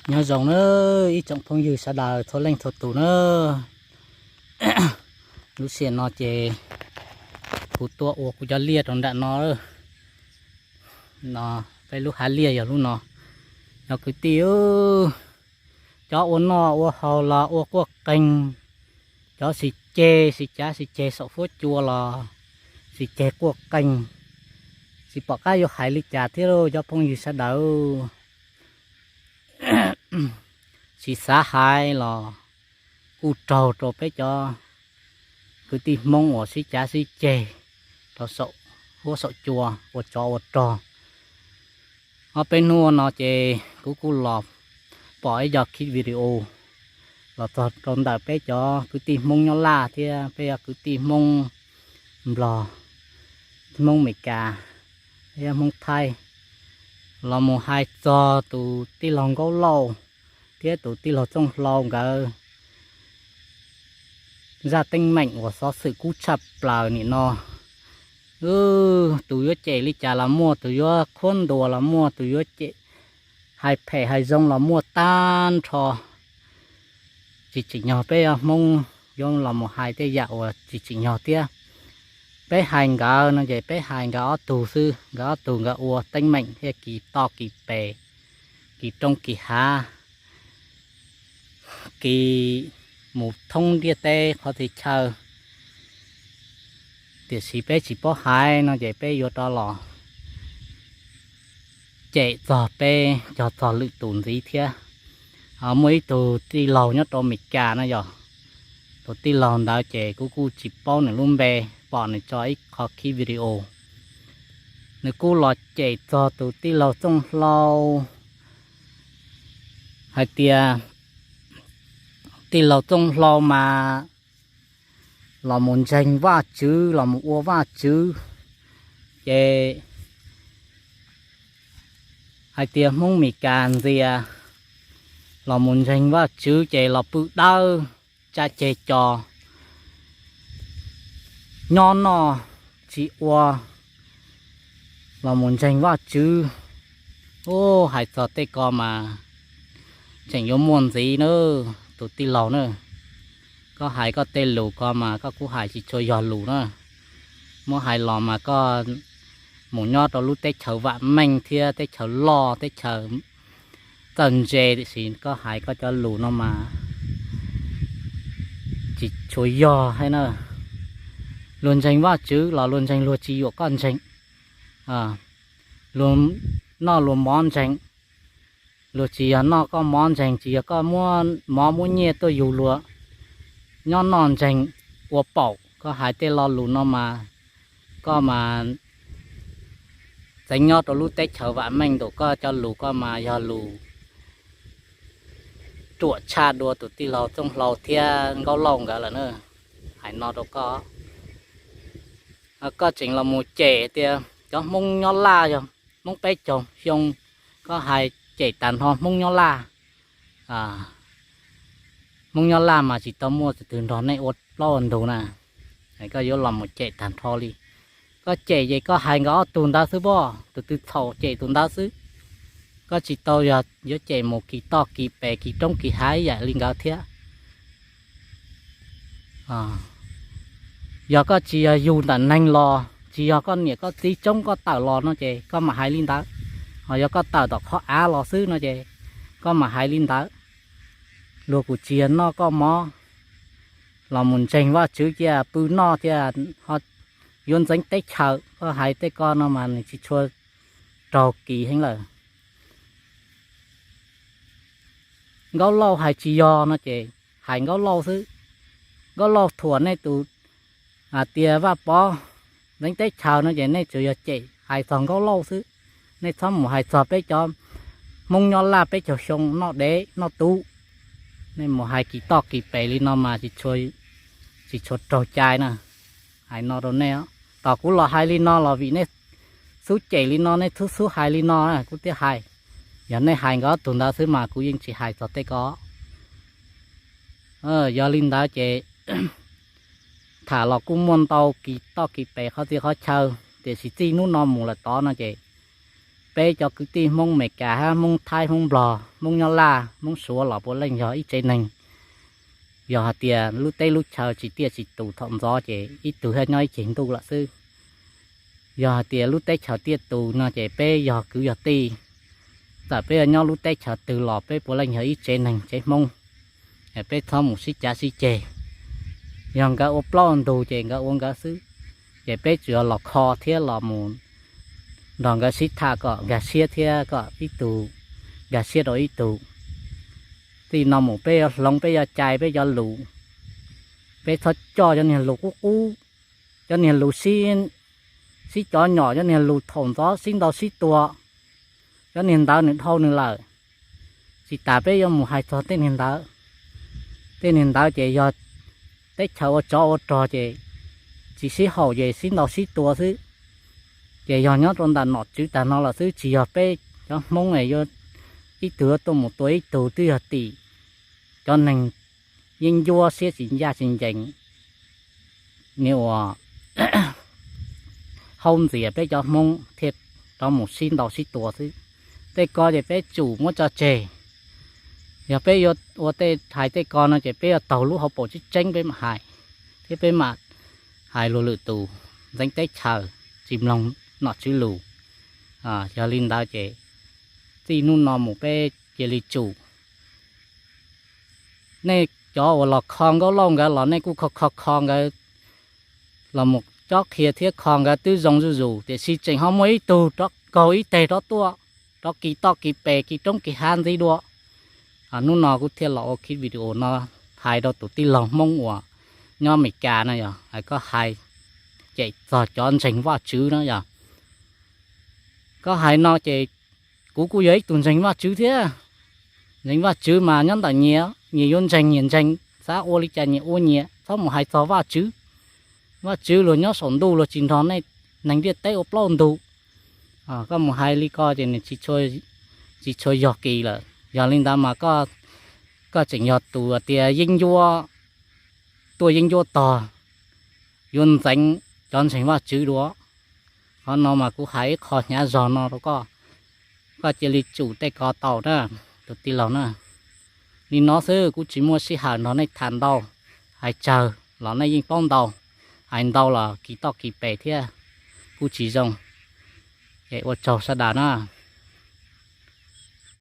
Nyob zoo na ib tsoom phooj ywg sawv daws txhua leej txhua tus na. Lub sij hawm no ces kuv tuaj ua kuv cov liaj rau nram no. No, peb lub hav liaj yog lub no. Cov kwv tij, cov ua noj ua haus los ua quaj qeeg, cov siv ceg siv cav siv ceg saum huab cua los siv ceg quaj qeeg, tsis pom qab yuav hais li cas thiab lauj cov phooj ywg sawv daws. Tsis xav hais los kuj raug rau peb cov kwv tij Hmoob uas sib cav sib ceg rau saum huab saum cua ua tsov ua rog. Ob peb hnub no ces kuv kuj los pom ib co clip video los txog rau ntawm peb cov kwv tij Hmoob nyob Laj thiab peb cov kwv tij Hmoob Nplog, Hmoob Meskas, thiab Hmoob Thaib los mus hais txog tus tij laug Nkauj Lauj thiab tus tij laug Txooj Hlau nkawd zaj teeb meem uas xov xwm kub tshaj plaws nim no. Tus yuav cem li cas los muaj, tus yuav qhuab ntuas los muaj, tus yuav cem hais phem hais zoo los muaj tag nrho. Tsis tsim nyog peb Hmoob yuav los mus hais tej yam uas tsis tsim nyog thiab. Peb hais nkawd no ces peb hais nkawd ob tug xwb, nkawd ob tug nkawd ua teeb meem thiab kis toj kis pes, kis roob kis hav, kis mus thoob ntiaj teb qhov txhia chaw. Tiam sis peb tsis paub hais no ces peb yuav rov los cem txog peb cog txog lwm tus ntxiv thiab. Muaj ib tug tij laug nyob rau Amelikas no yog, tus tij laug ntawd ces kuv kuj tsis paub nws lub npe, pom nws tso ib qho clip video, nws kuj los cem txog tus tij laug Txooj Hlau hais tias tij laug Txooj Hlau mas los mus ntseeg Vajtswv, los mus ua Vajtswv, ces hais tias Hmoob Meskas ntxias los mus ntseeg Vajtswv ces los pw dawb tsa ceg cos nyob noj tsis ua, los mus ntseeg Vajtswv. Ub, hais txog tej ko mas tseem yuav muaj ntxiv na, tus tij laug na. Koj hais koj tej lus ko mas koj kuj hais tsis tshua yog lus na. Muab hais los mas koj mus nyob rau lub teb chaws vam meej thiab teb chaws loj teb chaws txawj ntse, tiam sis koj hais koj cov lus no mas tsis tshua yog thiab na. Luag ntseeg Vajtswv los luag ntseeg luag tsis yuam koj ntseeg. Luag noj luag mov ntseeg, luag tsis yog noj koj mov ntseeg, tsis yog koj muab mov muab nyiaj tuaj yug luag nyob noj ntseeg. Ua paum koj hais tej lo lus no mas koj mas txeev nyob rau lub teb chaws vam meej ntaus koj cov lus, koj mas yog lus ruam tshaj dua tus tij laug Txooj Hlau thiab Nkauj Lauj nkawd lawm na. Hais no rau koj, koj tseem los mus cem tias cov Hmoob nyob Laj yog Hmoob peb caug xyoo, koj hais cem tag nrho Hmoob nyob Laj. Hmoob nyob Laj mas tsis tau muaj tus twg nrog nej ua plaub ua ntug na, koj yuav los mus cem tag nrho li. Koj cem ces koj hais nkawd ob tug ntawd xwb pob, tus twg txhaum cem tus ntawd xwb. Koj tsis tau yog yuav cem mus kis toj kis pes kis roob kis hav ib yam li nkawd thiab. Yog koj tsis yog yug ntawm neeg los, tsis yog koj niam koj txiv tsoob koj tawm los no ces koj mam hais li ntawd. Ho yog koj tawm tom qhov av los xwb no ces koj mam hais li ntawd. Luag kuj tsis yog noj koj mov, los mus ntseeg Vajtswv cia pw noj cia ho yuav ntxeev teb chaws, koj hais tej ko no mas nws tsis tshua raug kis heev lawm. Nkauj Lauj hais tsis yog no ces hais Nkauj Lauj xwb. Nkauj Lauj thuam nej tus hais tias Vaj Pov ntxeev teb chaws no ces nej tsuas yog cem hais txog Nkauj Lauj xwb. Nej txhob mus hais txog peb cov Hmoob nyob Laj peb caug xyoo noj dev noj tub. Nej mus hais kis toj kis pes li no mas tsis tshua raug cai na. Hais no rau nej, tos kuv los hais li no los vim nej xub cem li no, nej xub xub hais li no kuv thiaj hais. Yog nej hais nkawd ob tug ntawd xwb mas kuv yeej tsis hais txog tej ko. Yog li ntawd ces tham los kuj muaj ntau kis toj kis pes qhov txhia qhov chaw, tiam sis txij hnub no mus lawm tod no ces Peb cov kwv tij Hmoob Amelikas hab Hmoob Thaib, Hmoob Nplog, Hmoob Nyab Laj, Hmoob Suav los puav leej yog ib tsev neeg. Yog hais tias lub teb lub chaw tsis tiaj tsis tus thaum ntxov ces ib tug thiaj nyob ib ceg ntuj lawm xwb. Yog hais tias lub teb chaws tiaj tus no ces peb yog kwv yog tij, txawm peb yuav nyob lub teb chaws twg los peb puav leej yog ib tsev neeg tsev Hmoob. Peb txhob mus sib cav sib ceg. Yog nkawd ua plaub ntug ces nkawd ua nkawd xwb, ces peb tsuas yog los kho thiab los mus nrog nkawd sib tham kom nkag siab thiab kom ib tug nkag siab rau ib tug. Txij no mus peb yuav hloov peb yuav cai peb cov lus, peb txhob coj cov niag lus qub qub, cov niag lus sib, sib cov nyom, cov niag lus thaum ntxov sib ntaus sib tua, cov niag ntawd nws dhau nws lawm. Tsis tas peb yuav mus hais txog tej niag ntawd. Tej niag ntawd ces yog teb chaws ua tsov ua rog ces tsis sib haum ces sib ntaus sib tua xwb. Ces yog nyob rau ntawm nom tswv tag no los xwb, tsis yog peb cov Hmoob es yuav ib tug yuav tuaj mus tua ib tug, twb yog tim cov neeg yeeb ncuab siab tsis ncaj tsis ncees, niag uas haub ntxias peb cov Hmoob thiaj rov mus sib ntaus sib tua xwb. Tej ko ces peb tsum muab tso tseg. Yog peb yuav ua tej hais tej ko no ces peb yuav taug lub hauv paus tseeb tseeb peb mam hais, thiab peb mam hais luag lwm tus ntxeev teb chaws, tsis mloog nom tswv lus. Yog li ntawd ces txij hnub no mus peb cia li tsum. Nej cov uas los kho Nkauj Lauj nkawd los nej kuj kho kho kho nkawd los mus cob qhia thiab kho nkawd twb zoo zuj zus, tiam sis tseem ho muaj ib tug rov kaug ib teg rov tuaj, rov kis toj kis pes kis roob kis hav ntxiv dua. Hnub no kuv thiaj los ua kis video no hais rau tus tij laug Hmoob uas nyob Amelikas no yog, hais koj hais cem txog cov ntseeg Vajtswv no yog. Koj hais no ces kuv kuj yog ib tug ntseeg Vajtswv thiab. Ntseeg Vajtswv mas nyob ntawm nyias, nyias yuav ntseeg nyias ntseeg, xav ua li cas nyias ua nyias, txhob mus hais txog Vajtswv. Vajtswv luag nyob saum ntuj luag tsis nrog nej neeg ntiaj teb ua plaub ntug. Koj mus hais li ko ces nws tsis tshua yog kis lawm. Yog li ntawd mas koj tseem yog tus tias yeeb ncuab, tuaj yeeb ncuab tog, yuav ntxeev cov ntseeg Vajtswv dua. Qhov no mas kuv hais ib qho hnyav zog no rau koj, koj cia li tsum tej ko tau na, tus tij laug na. Li no xwb kuv tsis muaj sij hawm nrog nej tham ntau, hais tsawg los nej yeej paub ntau, hais ntau los kis toj kis pes thiab kuj tsis zoo. Es ua tsaug sawv daws na.